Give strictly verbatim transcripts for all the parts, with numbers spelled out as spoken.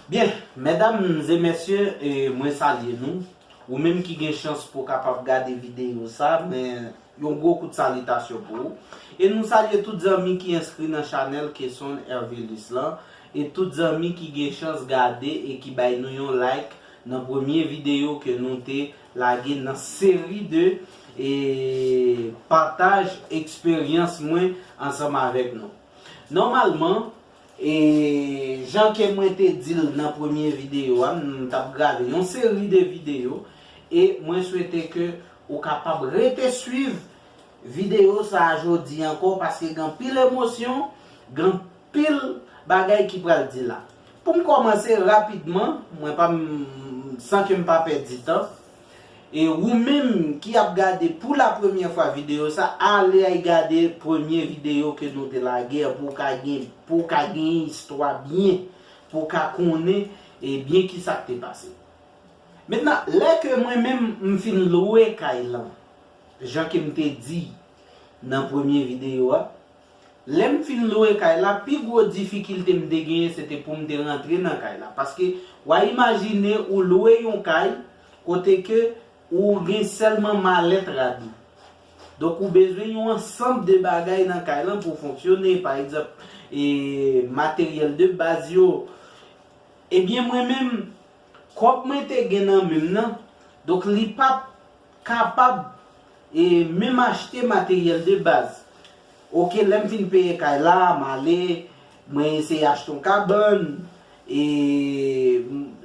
Byen, medam e mesye, e mwen salye nou. Ou menm ki gen chans pou kapab gade videyo sa, men yon gwo kout salitasyon pou ou. E nou salye tout zanmi ki enskri nan chanèl Kesonn Hervelus lan, e tout zanmi ki gen chans gade e ki bay nou yon like nan premye videyo ke nou te lage nan seri de e pataj eksperyans mwen ansanm avèk nou. Nòmalman, e jan ke mwen te di l nan premye videyo a, m t ap grave yon seri de videyo, e mwen swete ke ou kapab rete swiv videyo sa a jodi ankò, paske gen anpil emosyon, gen anpil bagay ki pral di la. Pou m kòmanse rapidman, mwen pa m, san ke m pa pèdi tan, e ou menm ki ap gade pou la premyè fwa videyo sa, ale ay gade premye videyo ke nou te lage an pou w ka gen, pou w ka gen istwa byen, pou w ka konnen e byen ki sa k te pase. Mentnan, lè ke mwen menm m fin lwe kay lan, jan ke m te di nan premye videyo a, lè m fin lwe kay la, pi gwo difikilte m te genyen, se te pou m te rantre nan kay la. Paske, w a imajine ou lwe yon kay kote ke ou gen sèlman malèt rad ou. Donk, ou bezwen yon ansanm de bagay nan kay lan pou fonksyone. Pa egzanp, e, materyèl de baz yo. Ebyen, mwen menm, kòb mwen te gen nan men m nan, donk, li p ap kapab e menm achte materyèl de baz. Oke, lè m fin peye kay la, m ale, mwen eseye achte yon kabann. E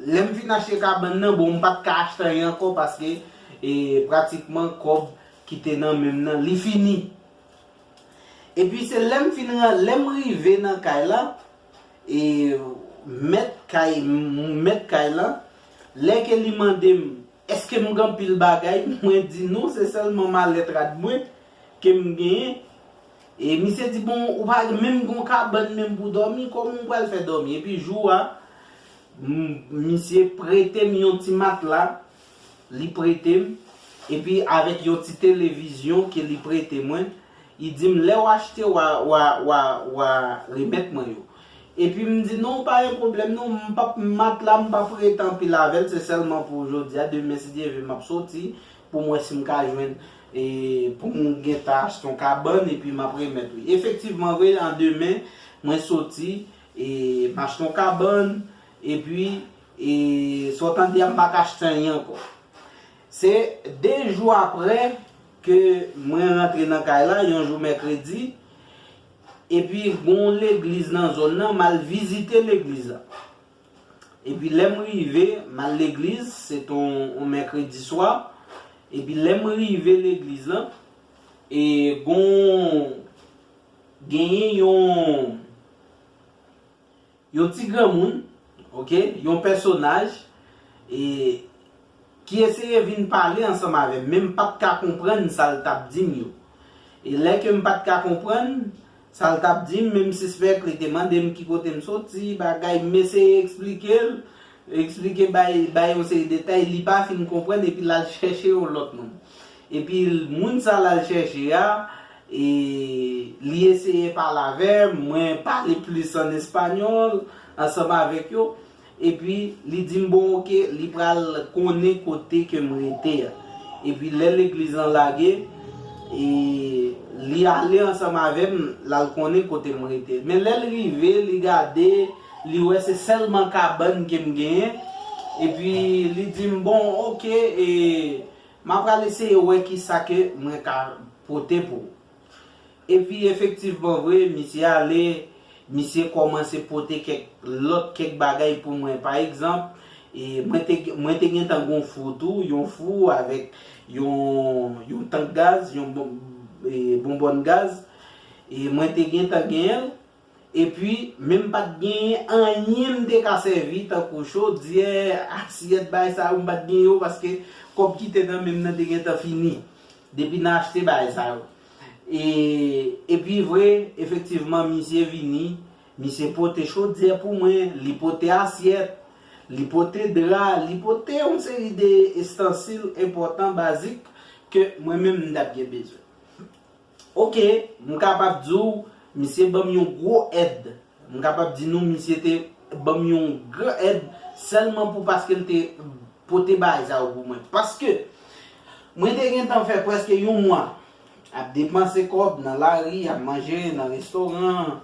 lè m fin achte kabann nan, bon, m pa t ka achte anyen ankò paske e pratikman kòb ki te nan men m nan, li fini. Epi se lè m fin ran-, lè m rive nan kay la, e mèt kay, mèt kay la, lè ke li mande m, èske m gen anpil bagay? Mwen di non, se sèlman malèt rad mwen ke m genyen. E misye di, bon, ou pa menm gen yon kabann menm pou dòmi, kòman w pral fè dòmi? Epi jou a, m-, misye prete m yon ti matla, li prete m, epi avèk yon ti televizyon ke li prete mwen, li di m, lè w achte, w a, w a, w a, w a remèt mwen yo. Epi m di, non, pa gen pwoblèm, non, m p ap, matla, m p ap rete anpil avè l, se sèlman pou jodi a, demen, si Dye vle, m ap soti, pou m wè si m ka jwenn, e, pou m gentan achte yon kabann, epi m ap remèt, wi. Efektivman, vre, an demen, mwen soti, e, m achte yon kabann, epi, e, sa w tande a, m pa ka achte anyen ankò. Se de jou apre ke mwen rantre nan kay la, yon jou mèkredi, epi gon legliz nan zòn nan, m al vizite legliz la. Epi lè m rive, m al legliz, se t on, on mèkredi swa. Epi lè m rive legliz lan, e gon, genyen yon, yon ti granmoun, oke, yon pèsonaj, e ki eseye vin pale ansanm avè m, men m pa t ka konprann sa l t ap di m yo. E lè ke m pa t ka konprann sa l t ap di m, men m sispèk, li te mande m ki kote m soti, bagay, m eseye eksplike l, eksplike, bay, bay yon seri detay, li pa fin konprann, epi l al chèche yon lòt moun. Epi moun sa l al chèche a, e li eseye pale avè m, mwen pale plis an espanyòl ansanm avèk yo. Epi li di m, bon, oke, li pral konnen kote ke m rete a. Epi lè legliz lan lage, e li ale ansanm avè m, l al konnen kote m rete. Men lè l rive, li gade, li wè se sèlman kabann ke m genyen. Epi li di m, bon, oke, e m ap pral eseye wè ki sa ke mwen ka pote pou ou. Epi efektivman vre, misye ale, misye kòmanse pote kèk lòt, kèk bagay pou mwen. Pa egzanp, e, mwen te, mwen te gentan gon fou tou, yon fou avèk yon, yon tank gaz, yon bon, e, bonbòn gaz. E mwen te gentan genyen l. Epi, men m pa t genyen anyen m te ka sèvi, tankou chodyè, asyèt, bagay sa yo, m pa t genyen yo, paske kòb ki te nan men m nan te gentan fini. Depi nan achte bagay sa yo. E, epi vre, efektivman, misye vini, misye pote chodyè pou mwen, li pote asyèt, li pote dra, li pote yon seri de estansil enpòtan, bazik, ke mwen menm m t ap gen bezwen. Oke, m kapab di w, misye ban m yon gwo èd. M kapab di nou, misye te ban m yon gran èd sèlman pou paske l te pote bagay sa yo pou mwen. Paske mwen te gentan fè prèske yon mwa ap depanse kòb nan lari, ap manje nan restoran,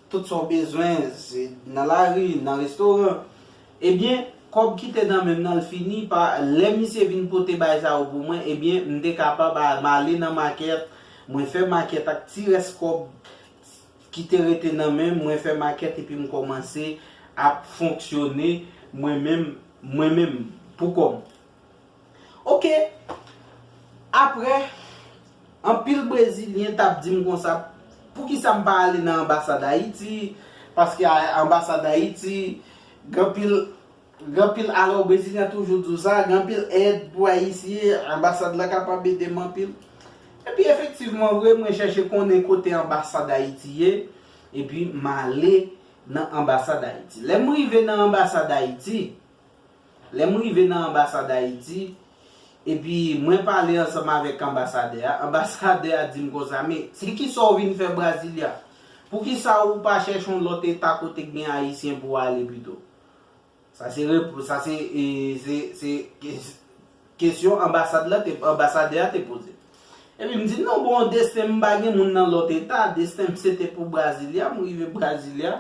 tout sa w bezwen, se nan lari, nan restoran. Ebyen, kòb ki te nan men m nan, l fini, pa lè misye vin pote bagay sa yo pou mwen, ebyen, m te kapab a- m ale nan makèt, mwen fè makèt ak ti rès kòb ki te rete nan men m, mwen fè makèt epi m kòmanse ap fonksyone mwen menm, mwen menm, pou kò m. Oke. Apre, anpil Brezilyen t ap di m konsa, poukisa m pa ale nan anbasad Ayiti? Paske a- anbasad Ayiti, gen anpil, gen anpil, alò, Brezilyen toujou di w sa, gen anpil èd pou Ayisyen, anbasad la kapab ede m anpil. Epi efektivman vre, mwen chèche konnen kote anbasad Ayiti ye, epi m ale nan anbasad Ayiti. Lè m rive nan anbasad Ayiti, lè m rive nan anbasad Ayiti, epi mwen pale ansanm avèk anbasadè a, anbasadè a di m konsa, men se kisa w vin fè Brasilia? Poukisa ou pa chèche yon lòt eta kote k gen Ayisyen pou w ale pito? Sa se rep- sa se, e, se, se kes- kesyon anbasad la te, anbasadè a te poze. Epi m di, non, bon, desten m pa gen moun nan lòt eta, desten m se te pou Brasilia, m rive Brasilia.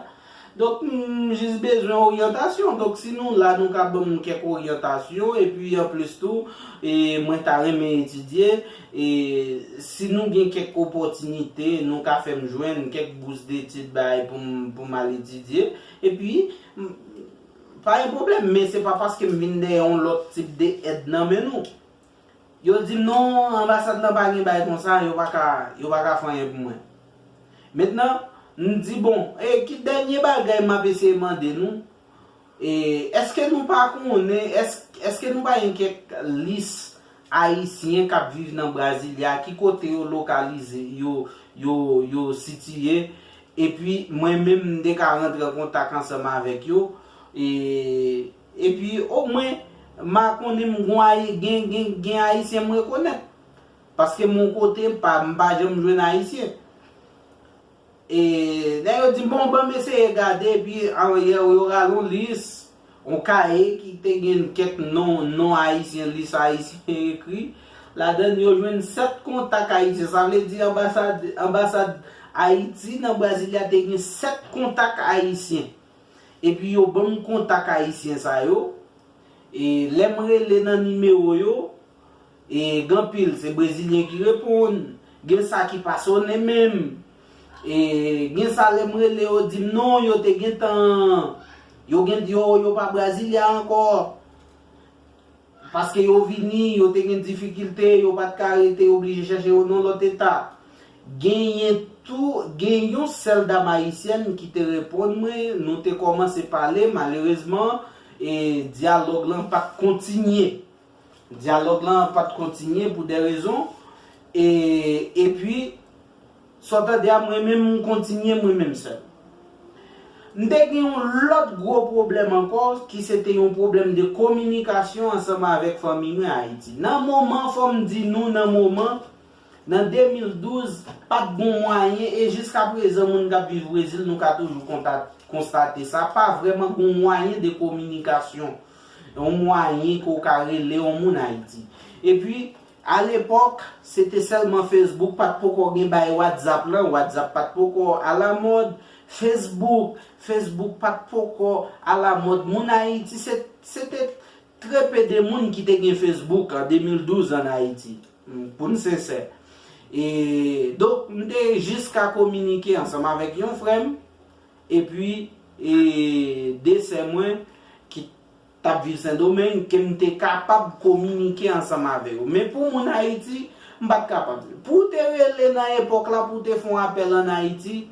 Donk, m jis bezwen oryantasyon. Donk, si nou la, nou ka ban m kèk oryantasyon. Epi, anplis tou, e, mwen ta renmen etidye. E, si nou gen kèk opòtinite, nou ka fè m jwenn kèk bous detid bagay pou m, pou m al etidye. Epi, m- pa gen pwoblèm, men se pa paske m vin dèyè yon lòt tip de èd nan men nou. Yo di m non, anbasad lan pa gen bagay konsa, yo pa ka, yo pa ka fè anyen pou mwen. Mentnan, m di bon, e ki dènye bagay m ap eseye mande nou? E èske nou pa konnen, èske, èske nou pa gen kèk lis Ayisyen k ap viv nan Brasilia, ki kote yo lokalize, yo, yo, yo sitiye? Epi mwen menm m te ka rantre an kontak ansanm avèk yo. E, epi omwen m a konnen m gon Ayi- gen, gen, gen Ayisyen m rekonèt. Paske m yon kote m pa, m pa janm jwenn Ayisyen. E lè yo di m, bon, ban m eseye gade, epi an, yo, yo rale yon lis, yon kaye ki te gen kèk non, non Ayisyen, lis Ayisyen ekri. Ladan l, yo jwenn sèt kontak Ayisyen. Sa vle di anbasad, anbasad Ayiti nan Brasilia te gen sèt kontak Ayisyen. Epi yo ban m kontak Ayisyen sa yo. E lè m rele nan nimewo yo, e gen anpil, se Brezilyen ki reponn. Gen sa ki pa sonnen menm. E gen sa lè m rele yo di m non, yo te gentan, yo gen, yo, yo pa Brasilia ankò. Paske yo vini, yo te gen difikilte, yo pa t ka rete, yo oblije chèche yo nan lòt eta. Genyen tou, gen yon sèl dam ayisyèn ki te reponn mwen, nou te kòmanse pale, malerezman, e dyalòg lan pa t kontinye. Dyalòg lan pa t kontinye pou de rezon. E, epi, sa w tande a, mwen menm, m kontinye mwen menm sèl. M te gen yon lòt gwo pwoblèm ankò, ki se te yon pwoblèm de kominikasyon ansanm avèk fanmi mwen Ayiti. Nan moman, fò m di nou, nan moman, nan de mil douz, pa t gon mwayen, e jiska prezan, moun k ap viv Brezil, nou ka toujou konta- konstate sa, pa vrèman gon mwayen de kominikasyon, yon mwayen ke w ka rele yon moun Ayiti. Epi, a lepòk, se te sèlman Facebook, pa t poko gen bay WhatsApp lan, WhatsApp pa t poko alamòd, Facebook, Facebook pa t poko alamòd. Moun Ayiti, se, se te trè pe de moun ki te gen Facebook an de mil douz ann Ayiti, pou n sensè. E, donk, m te jis ka kominike ansanm avèk yon frè m, epi, e, de sè mwen ki t ap viv Sendomeng, ke m te kapab kominike ansanm avè yo. Men pou moun Ayiti, m pa t kapab. Pou w te rele nan epòk la, pou w te fè yon apèl ann Ayiti,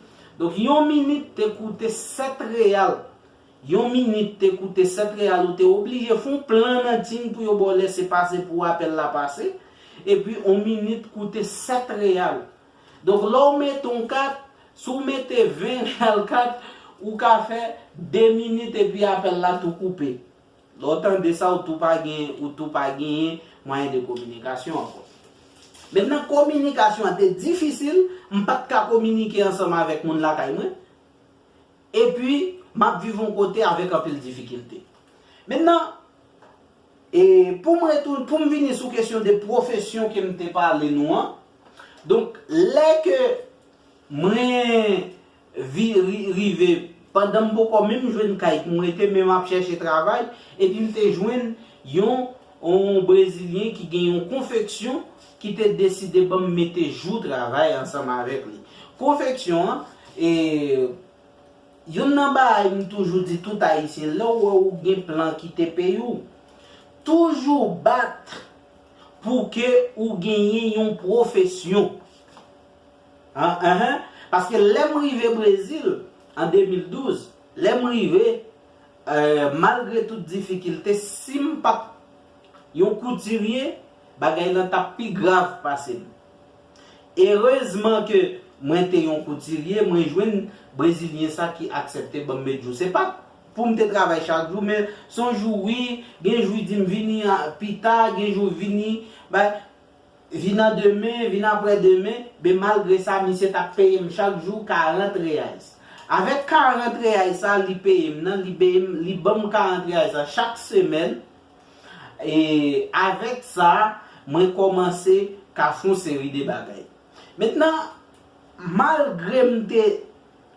donk, yon minit te koute sèt reyal. Yon minit te koute sèt reyal, ou te oblije fè yon plan nan Ting pou yo ba w lèsepase pou apèl la pase. Epi, yon minit koute sèt reyal. Donk, lè w mete yon kat, si w mete ven reyal kat, ou ka fè de minit epi apèl la tou koupe. Lè w tande sa, ou tou pa gen, ou tou pa genyen mwayen de kominikasyon ankò. Mentnan, kominikasyon an te difisil, m pa t ka kominike ansanm avèk moun lakay mwen. Epi, M ap viv yon kote avèk anpil difikilte. Mentnan, e pou m retoun, pou m vini sou kesyon de pwofesyon ke m te pale nou an, donk, lè ke mwen vi, ri, rive, pandan m poko menm jwenn kay pou m rete, men m ap chèche travay, epi m te jwenn yon, yon Brezilyen ki gen yon konfeksyon ki te deside ban m mete jou travay ansanm avèk li. Konfeksyon an, e, youn nan bagay m toujou di tout Ayisyen, lè w wè ou gen plan kite peyi w, toujou bat pou ke ou genyen yon pwofesyon. An, anhan. Paske lè m rive Brezil an de mil douz, lè m rive, eh, malgre tout difikilte, si m pa t yon koutirye, bagay lan t ap pi grav pase m. Erezman ke mwen te yon koutirye, mwen jwenn Brezilyen sa ki aksepte ban m met jou. Se pa pou m te travay chak jou, men se yon jou wi, gen jou di m vini a, pita, gen jou vini, bay, vin an demen, vin aprè demen, men malgre sa, misye t ap peye m chak jou karant reais. Avèk karant reais sa, li peye m nan, li peye m, li ban m karant reais sa chak semèn. E avèk sa, mwen kòmanse ka fè yon seri de bagay. Mentnan, malgre m te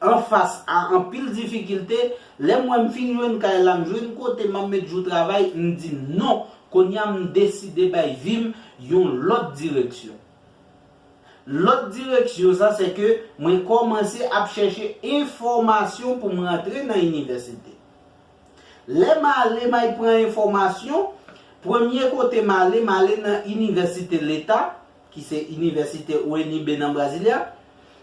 anfas a anpil difikilte, lè m wè m fin jwenn kay la, m jwenn kote m ap met jou travay, m di non. Kounye a, m deside bay vi m yon lòt direksyon. Lòt direksyon sa, se ke mwen kòmanse ap chèche enfòmasyon pou m rantre nan inivèsite. Lè m ale, m al pran enfòmasyon, premye kote m ale, m ale nan Inivèsite Leta, ki se Inivèsite U N I B nan Brasilia.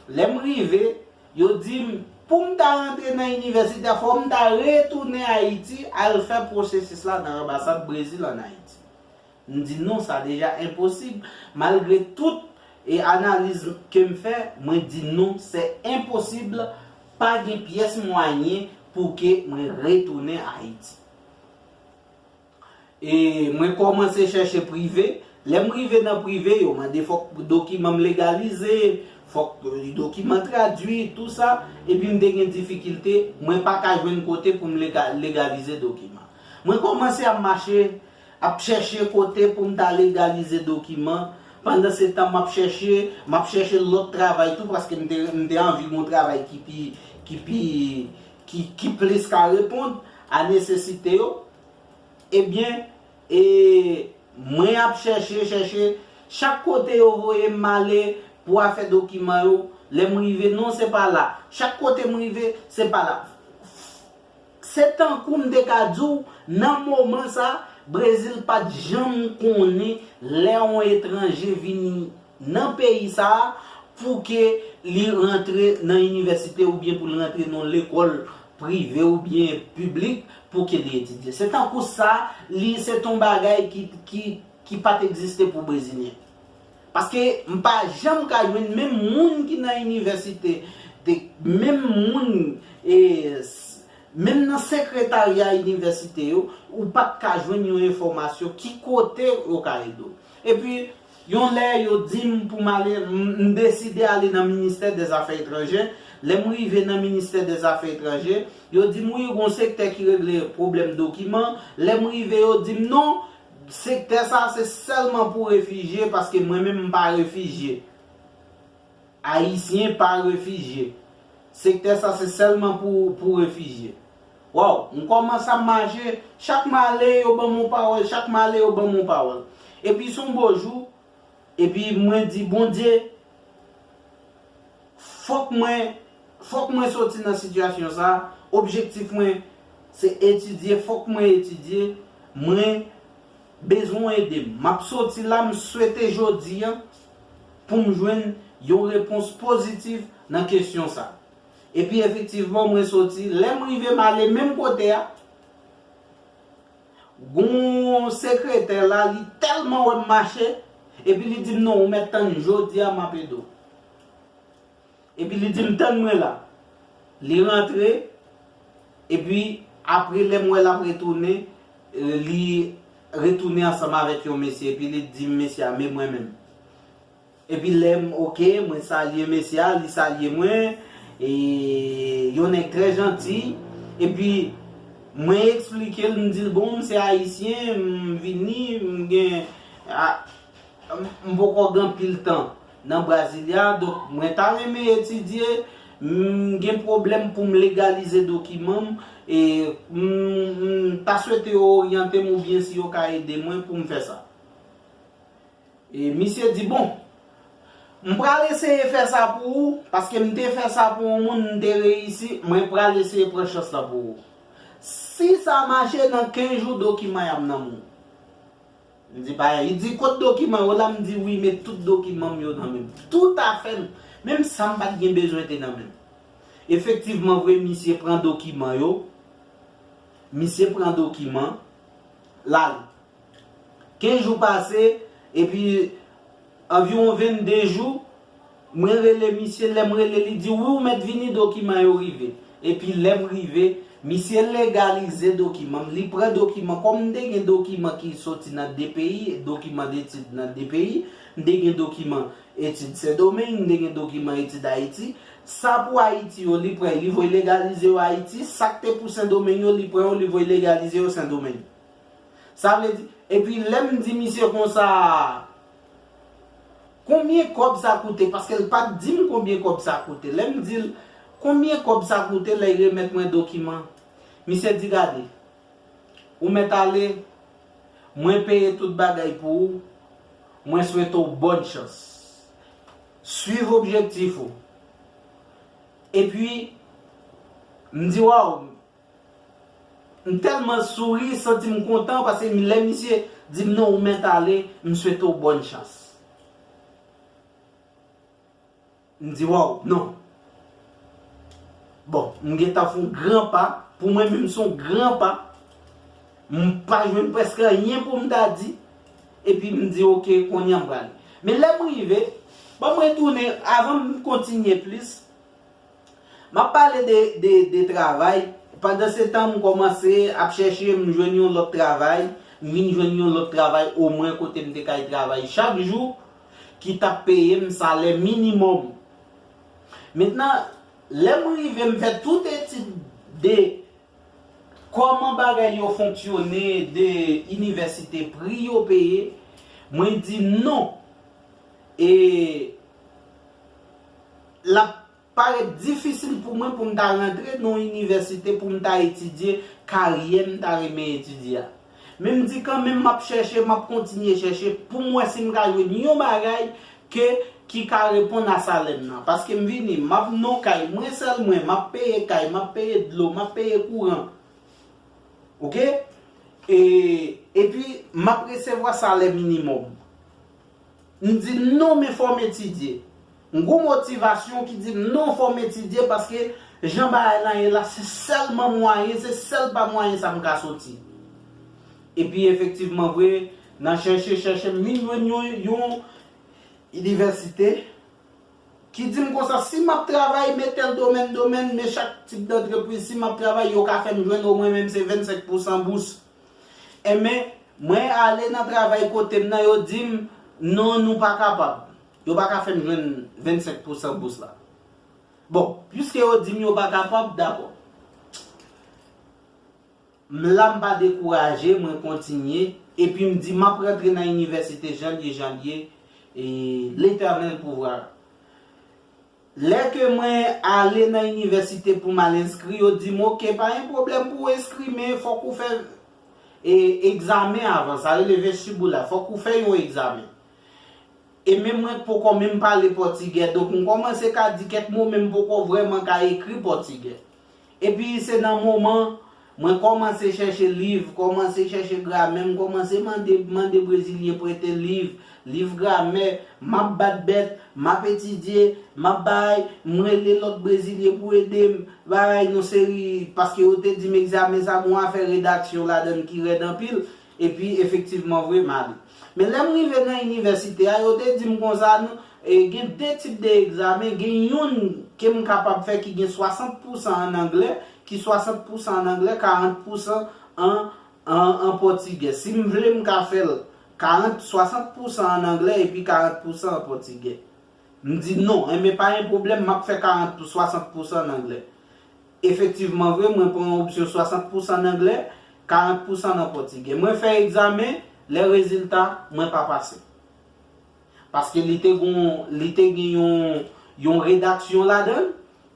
Lè m rive, yo di m, pou m ta rantre nan inivèsite a, fò m ta retounen Ayiti, al fè pwosesis la nan anbasad Brezil ann Ayiti. M di non, sa deja enposib. Malgre tout e analiz ke m fè, mwen di non, se enposib, pa gen pyès mwayen pou ke mwen retounen Ayiti. E mwen kòmanse chèche prive. Lè m rive nan prive, yo mande fòk dokiman m legalize, fòk, eh, dokiman tradui, tou sa. Epi m te gen difikilte, mwen pa ka jwenn kote pou m lega-, legalize dokiman. Mwen kòmanse ap mache, ap chèche kote pou m ta legalize dokiman. Pandan se tan m ap chèche, m ap chèche lòt travay tou, paske m te, m te anvi yon travay ki pi, ki pi, ki, ki plis ka reponn a nesesite yo. Ebyen, e, mwen ap chèche, chèche, chak kote yo voye m ale pou afè dokiman yo, lè m rive, non, se pa la. Chak kote m rive, se pa la. Se tankou m te ka di w, nan moman sa, Brezil pa t janm konnen lè yon etranje vini nan peyi sa a pou ke li rantre nan inivèsite oubyen pou l rantre nan lekòl prive oubyen piblik pou ke li etidye. Se tankou sa, li se t on bagay ki, ki, ki pa t egziste pou Brezilyen. Paske m pa janm ka jwenn menm moun ki nan inivèsite, te, menm moun, e, s-, menm nan sekretarya inivèsite yo, ou pa t ka jwenn yon enfòmasyon ki kote yo ka ede w. Epi, yon lè, yo di m pou m ale, m, m deside ale nan ministè dè zafè etranjè. Lè m rive nan ministè dè zafè etranjè, yo di m, wi, gon sektè ki regle pwoblèm dokiman. Lè m rive, yo di m, non, sektè sa, se sèlman pou refijye, paske mwen menm, m pa refijye. Ayisyen pa refijye. Sektè sa, se sèlman pou, pou refijye. Waw, m kòmanse ap mache, chak m ale, yo ban m yon pawòl, chak m ale, yo ban m yon pawòl. Epi, se yon bo jou, epi mwen di, Bondye, fòk mwen, fòk mwen soti nan sitiyasyon sa, objektif mwen, se etidye, fòk mwen etidye, mwen bezwen w ede m. M ap soti la, m swete jodi a pou m jwenn yon repons pozitif nan kesyon sa. Epi efektivman, mwen soti, lè m rive, m ale menm kote a, gon sekretè la, li tèlman wè m mache, epi li di m, non, ou mèt tann jodi a, m ap ede w. Epi li di m, tann mwen la. Li rantre, epi apre lè m wè l ap retounen, eh, li retounen ansanm avèk yon mesye, epi li di m, mesye a, men mwen menm. Epi lè m, oke, mwen salye mesye a, li salye mwen, e yon nèg trè janti, Epi, mwen eksplike l, m di l, bon, m se ayisyen, m vini, m gen, a, m, m poko gen anpil tan nan Brasilia, donk mwen ta renmen etidye, m gen pwoblèm pou m legalize dokiman m, e m, m ta swete yo oryante m oubyen si yo ka ede mwen pou m fè sa. E misye di, bon, m pral eseye fè sa pou ou, paske m te fè sa pou yon moun, m te reyisi, mwen pral eseye pran chans la pou ou. Si sa mache, nan kenz jou, dokiman y ap nan men w. M di, pa, li di, kot dokiman yo la? M di, wi, men tout dokiman m yo nan men m. Toutafè, menm sa m pa t gen bezwen te nan men m. Efektivman vre, misye pran dokiman yo, misye pran dokiman, l ale. Kenz jou pase, epi anviwon vennde jou, mwen rele misye, lè m rele li di, wi, ou mèt vini, dokiman yo rive. Epi lè m rive, misye legalize dokiman m, li pran dokiman, kòm m te gen dokiman ki soti nan de peyi, dokiman detid nan de peyi, m te gen dokiman etid Sendomeng, m te gen dokiman etid Ayiti, sa pou Ayiti yo, li pran, li voye legalize yo Ayiti, sa k te pou Sendomeng yo, li pran yo, li voye legalize yo Sendomeng. Sa vle di, epi lè m di misye konsa, konbyen kòb sa koute? Paske l pa t di m konbyen kòb sa koute. Lè m di l, konbyen kòb sa koute lè y remèt mwen dokiman? Misye di, gade, ou mèt ale, mwen peye tout bagay pou ou, mwen swete w bòn chans. Swiv objektif ou. Epi, m di, waw, m tèlman souri, santi m kontan, paske lè misye di m, non, ou mèt ale, m swete w bòn chans. M di, waw, non. Bon, m gentan fè yon gran pa, pou mwen menm, se yon gran pa. M pa jwenn prèske anyen pou m ta di, epi m di, oke, kounye a m prale. Men lè m rive, ban mwen tounen, avan m kontinye plis, m ap pale de, de, de travay. Pandan se tan, m kòmanse ap chèche, m jwenn yon lòt travay. M vin jwenn yon lòt travay, omwen kote m te kay travay chak jou, ki t ap peye m salè minimòm. Mentnan, lè m rive, m fè tout etid de kòman bagay yo fonksyone, de inivèsite, pri yo peye, mwen di non. E l ap parèt difisil pou mwen pou m ta rantre nan yon inivèsite pou m ta etidye karyè m ta renmen etidye a. Men m di kanmenm m ap chèche, m ap kontinye chèche pou m wè si m ka jwenn yon bagay ke, ki ka reponn a salè m nan. Paske m vini, m ap nan kay, mwen sèl mwen, m ap peye kay, m ap peye dlo, m ap peye kouran. Oke? E, epi, m ap resevwa salè minimòm. M di non, men fò m etidye. M gon motivasyon ki di m non, fò m etidye, paske jan bagay la ye la, se sèlman mwayen, se sèl pa mwayen sa m ka soti. Epi, efektivman vre, nan chèche, chèche, m vin jwenn yon, yon inivèsite ki di m konsa, si m ap travay, men tèl domèn, domèn, men chak tip dantrepriz, si m ap travay, yo ka fè m jwenn omwen menm se vennsenk pousan bous. Enben, mwen ale nan travay kote m nan, yo di m, non, nou pa kapab. Yo pa ka fè m jwenn vennsenk pousan bous la. Bon, piske yo di m yo pa kapab, dakò. M la, m pa dekouraje, mwen kontinye, epi m di m ap rantre nan inivèsite jan l ye, jan l ye, e Letènèl pouvwa. Lè ke mwen ale nan inivèsite pou m al enskri, yo di m, oke, pa gen pwoblèm pou w enskri, men fòk ou fè, e, egzamen avan, sa rele vestibula, fòk ou fè yon egzamen. E menm mwen poko menm pale pòtigè, donk m kòmanse ka di kèk mo, men m poko vrèman ka ekri pòtigè. Epi se nan moman mwen kòmanse chèche liv, kòmanse chèche gramè, m kòmanse mande, mande brezilyen prete liv, liv gramè, m ap bat bèt, m ap etidye, m ap bay, m rele lòt brezilyen pou ede m, bay yon seri, paske yo te di m egzamen sa gon afè redaksyon ladann ki rèd anpil, epi efektivman vre m ale. Men lè m rive nan inivèsite a, yo te di m konsa, nou, e, gen de tip de egzamen, gen youn ke m kapab fè ki gen swasant pousan ann anglè, ki swasant pousan ann anglè, karant pousan an, an, an pòtigè. Si m vle, m ka fè l karant, swasant pousan ann anglè epi karant pousan an pòtigè. M di non, enben pa gen pwoblèm, m ap fè karant pou swasant pousan ann anglè. Efektivman vre, mwen pran opsyon swasant pousan nan anglè, karant pousan nan pòtigè. Mwen fè egzamen, lè rezilta, mwen pa pase. Paske li te gon, li te gen yon, yon redaksyon ladan l,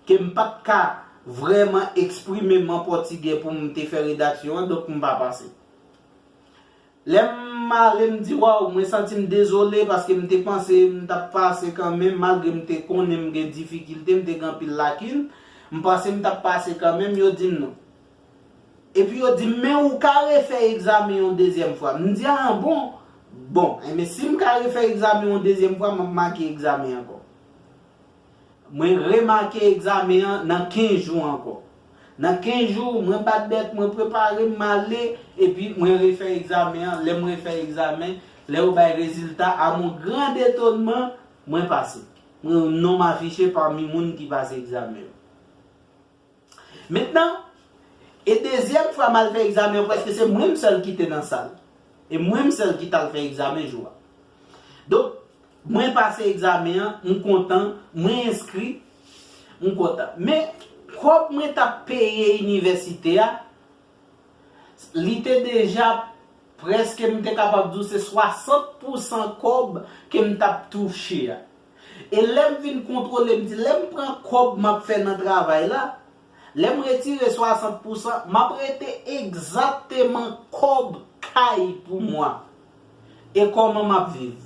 ke m pa t ka vrèman eksprime m an pòtigè pou m te fè redaksyon an, donk m pa pase. Lè m ale, m di, waw, mwen santi m dezole paske m te panse m t ap pase kanmenm, malgre m te konnen m gen difikilte, m te gen anpil lakin, m panse m t ap pase kanmenm, yo di m non. Epi yo di m, men ou ka refè egzamen yon dezyèm fwa. M di, a bon, bon, enben si m ka refè egzamen yon dezyèm fwa, m ap make egzamen ankò. Mwen remake egzamen an nan kenz jou ankò. Nan kenz jou, mwen bat bèt, mwen prepare m, m ale, epi mwen refè egzamen an. Lè m refè egzamen, lè yo bay rezilta, à mon grand étonnement, mwen pase. Mwen, non m afiche pami moun ki pase egzamen yo. Mentnan, e dezyèm fwa m al fè egzamen an, prèske se mwen m sèl ki te nan sal. E mwen m sèl ki t al fè egzamen jou a. Donk, mwen pase egzamen an, m kontan, mwen enskri, m kontan. Men, kòb mwen t ap peye inivèsite a, li te deja prèske, m te kapab di w, se swasant pousan kòb ke m t ap touche a. E lè m vin kontwole, m di, lè m pran kòb m ap fè nan travay la, lè m retire swasant pousan, m ap rete egzakteman kòb kay pou mwa. E kòman m ap viv?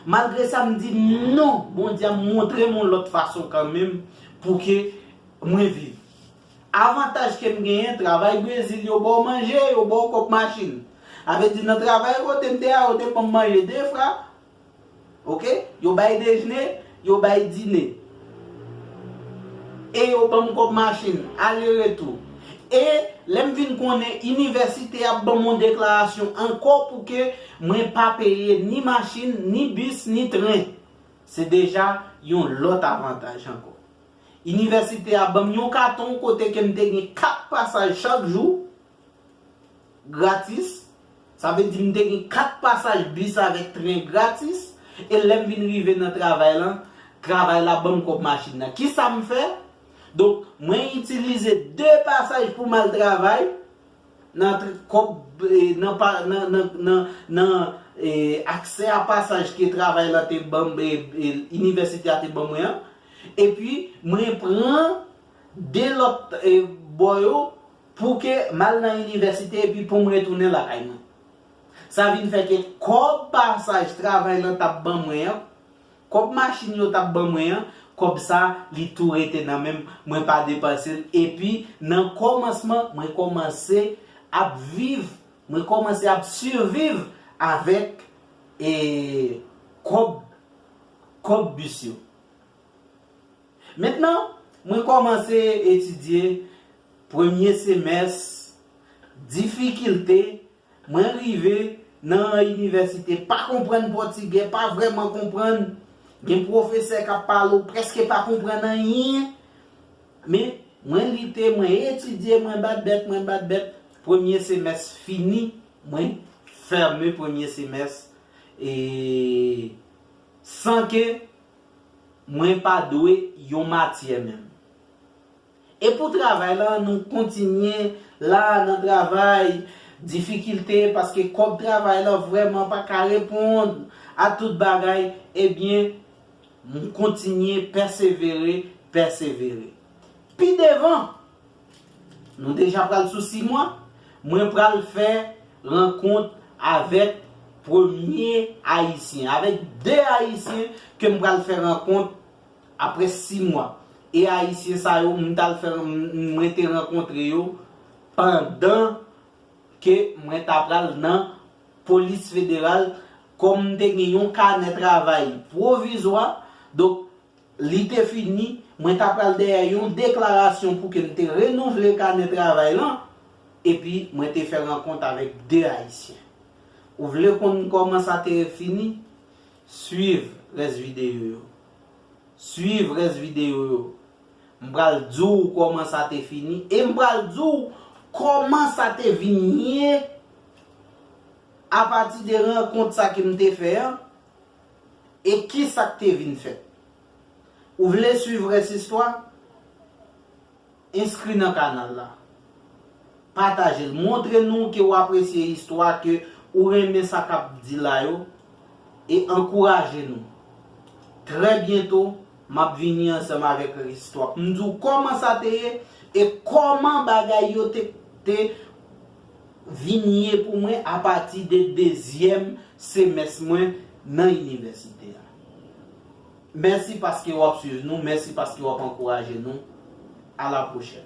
Malgre sa, m di, non, Bondye ap montre m yon lòt fason kanmenm pou ke mwen viv. Avantaj ke m genyen, travay Brezil, yo ba w manje, yo ba w kòb machin. Sa vle di, nan travay kote m te a, yo te ban m manje de fwa. Oke? Yo bay dejene, yo bay dine. E yo ban m kòb machin, ale retou. E lè m vin konnen inivèsite ap ban m yon deklarasyon ankò pou ke mwen pa peye ni machin, ni bis, ni tren. Se deja yon lòt avantaj ankò. Inivèsite a ban m yon katon kote ke m te gen kat pasaj chak jou, gratis. Sa vle di m te gen kat pasaj bis avèk tren gratis. E lè m vin rive nan travay lan, travay la ban m kòb machin nan. Kisa m fè? Donk, mwen itilize de pasaj pou m al travay, nan tr- kòb, eh, nan pa- nan, nan, nan, nan, eh, aksè a pasaj ke travay la te ban m, eh, eh, inivèsite a te ban mwen an. Epi, mwen pran de lòt, eh, bò yo pou ke m al nan inivèsite epi pou m retounen lakay mwen. Sa vin fè ke kòb pasaj travay la t ap ban mwen an, kòb machin yo t ap ban mwen an, kòb sa, li tou rete nan men m, mwen pa depanse l. Epi, nan kòmansman, mwen kòmanse ap viv, mwen kòmanse ap siviv avèk, e, kòb, kòb bis yo. Mentnan, mwen kòmanse etidye premye semès, difikilte, mwen rive nan inivèsite, pa konprann pòtigè, pa vrèman konprann. Gen pwofesè k ap pale, w prèske pa konprann anyen. Men, mwen lite, mwen etidye, mwen bat bèt, mwen bat bèt. Premye semès fini, mwen fèmen premye semès. E san ke mwen pa dwe yon matyè menm. E pou travay la, nou kontinye la nan travay, difikilte, paske kòb travay la vrèman pa ka reponn a tout bagay, ebyen, m kontinye pèsevere, pèsevere. Pi devan, nou deja pral sou sis mwa, mwen pral fè rankont avèk premye Ayisyen, avèk de Ayisyen ke m pral fè rankont apre sis mwa. E Ayisyen sa yo, m t al fè, m- mwen te rankontre yo pandan ke mwen ta pral nan polis federal, kòm m te gen yon kanè travay pwovizwa, donk, li te fini, mwen ta pral dèyè yon deklarasyon pou ke m te renouvle kanè travay lan, epi mwen te fè rankont avèk de Ayisyen. Ou vle konn kòman sa te fini? Swiv rès videyo yo. Swiv rès videyo yo. M pral di w kòman sa te fini e m pral di w kòman sa te vin ye apati de rankont sa ke m te fè an e kisa k te vin fèt. Ou vle swiv rès istwa? Enskri nan kanal la. Pataje l. Montre nou ke w apresye istwa, ke ou renmen sa k ap di la yo, e ankouraje nou. Trè byento, m ap vini ansanm avèk istwa pou m di w kòman sa te ye e kòman bagay yo te, te vin ye pou mwen apati de dezyèm semès mwen nan inivèsite a. Mèsi paske w ap swiv nou, mèsi paske w ap ankouraje nou. A la pwochèn.